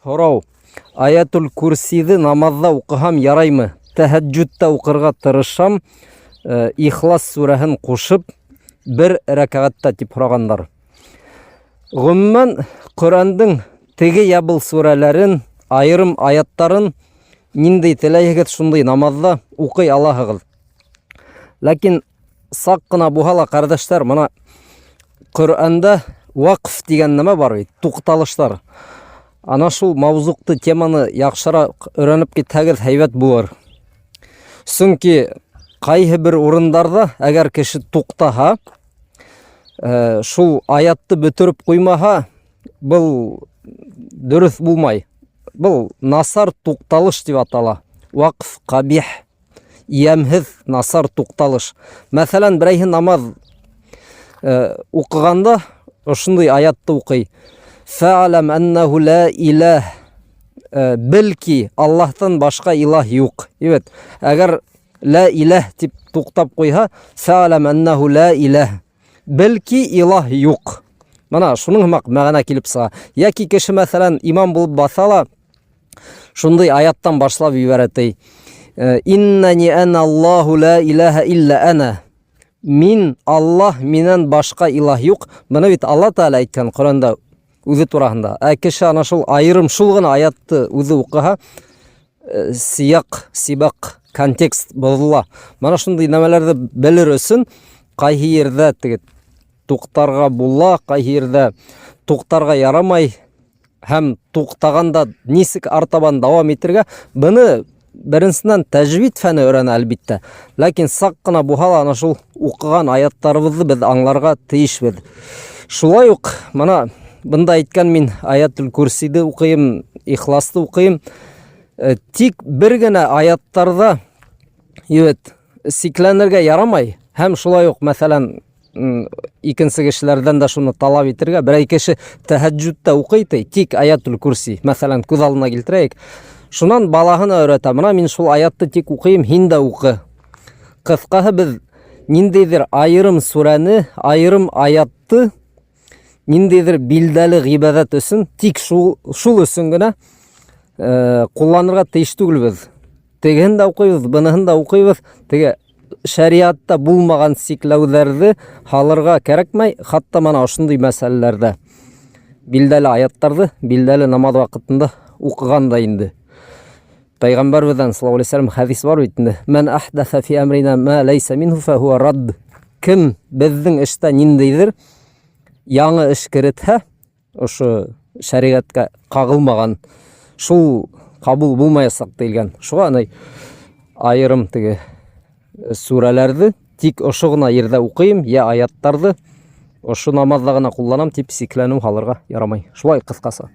Һорау. Аятул Курсиҙы намаҙҙа уҡыһам яраймы? Тәһәджүдтә уҡырға тырышам, э, Ихлас сүрәһен ҡушып, бер рәкәғәттә тип һорағандар. Ғөмүмән, Ҡөрьәндең теге йә был сүрәләрен, айырым аяттарын ниндәй теләйһегеҙ, шундай намаҙҙа уҡый алаһығыҙ. Ләкин саҡ ҡына булһа ла, ҡәрҙәштәр, мына Ҡөрьәндә ваҡф тигән нәмә бар бит, туҡталыштар. Ана шул мавзуҡты, теманы яҡшыраҡ өйрәнеп китһәгеҙ, һәйбәт булыр. Сөнки ҡайһы бер урындарҙа, әгәр кеше туҡтаһа, э, шул аятты бөтөрөп ҡуймаһа, был дөрөҫ булмай. Был насар туҡталыш тип атала. Ваҡф ҡабих Йәмһеҙ, насар туҡталыш. Мәҫәлән, берәйһе намаҙ э, уҡығанда ошондай аятты уҡый. Фә'ләм әннәһу лә иләһ. Э, бел ки, Аллаһтан башҡа илаһ юҡ. Ебет, әгәр лә иләһ тип туҡтап ҡуйһа, фә'ләм әннәһу лә иләһ. Бел ки, илаһ юҡ. Мына шуның һымаҡ мәғәнә килеп сыға. Йәки кеше, мәҫәлән, имам булып баҫа ла, Шундай аяттан башлап ебәрә ти. Э, Иннани ана Аллаху ла илаһа илля ана. Мин Аллаһ, минән башҡа илаһ юҡ. Быны бит Алла Тәғәлә әйткән Ҡөрьәндә үҙе тураһында. Ә кеше ана шул айырым шул ғына аятты үҙе уҡыһа, э, сияҡ, сибаҡ, контекст боҙола. Мына шундай нәмәләрҙе белер өсөн ҡайһы ерҙә теге туҡтарға була, ҡайһы ерҙә туҡтарға ярамай, һәм туҡтағанда нисек артабан дауам итергә, быны беренсенән тәжвид фәне өйрәнә әлбиттә. Ләкин саҡ ҡына булһа ла ана шул уҡыған аяттарыбыҙҙы беҙ аңларға тейешбеҙ. Шулай уҡ мына бында әйткән мин Аятул Курсиҙы уҡыйым, Ихласты уҡыйым. Э, тик бер генә аяттарҙа ебет сикләнергә ярамай һәм шулай уҡ мәҫәлән икенсе кешеләрҙән дә шуны талап итергә берәй кеше тәһәджүдтә уҡый ти тик аятул курси мәҫәлән күҙ алдына килтерәйек шунан балаһына өйрәтә мына мин шул аятты тик уҡыйым һин дә уҡы ҡыҫҡаһы беҙ ниндәйҙер айырым сүрәне айырым аятты ниндәйҙер билдәле ғибәҙәт өсөн тик шул шул өсөн генә э, ҡулланырға тейеш түгелбеҙ тегеһен дә уҡыйбыҙ быныһын да уҡыйбыҙ теге шәриғатта булмаған сикләүҙәрҙе һалырға кәрәкмәй, хатта мана ошондай мәсьәләләрҙә билдәле аяттарҙы билдәле намаҙ ваҡытында уҡығанда инде. Пәйғәмбәрбеҙҙән саллаллаху алейһи вәсәлләм хәдис бар бит инде. Мән ахдәҫә фи әмрина ма ләйсә минһу фәһуә радд. Кем беҙҙең эштә ниндәйҙер яңы эш керетһә, ошо шәриғәткә ҡағылмаған шул ҡабул булмаясаҡ тиелгән. Шуға анай айырым теге э, сүрәләрҙе тик ошо ғына ерҙә уҡыйым, йә аяттарҙы ошо намаҙҙа ғына ҡулланам тип сикләнеү һалырға ярамай. Шулай ҡыҫҡаса.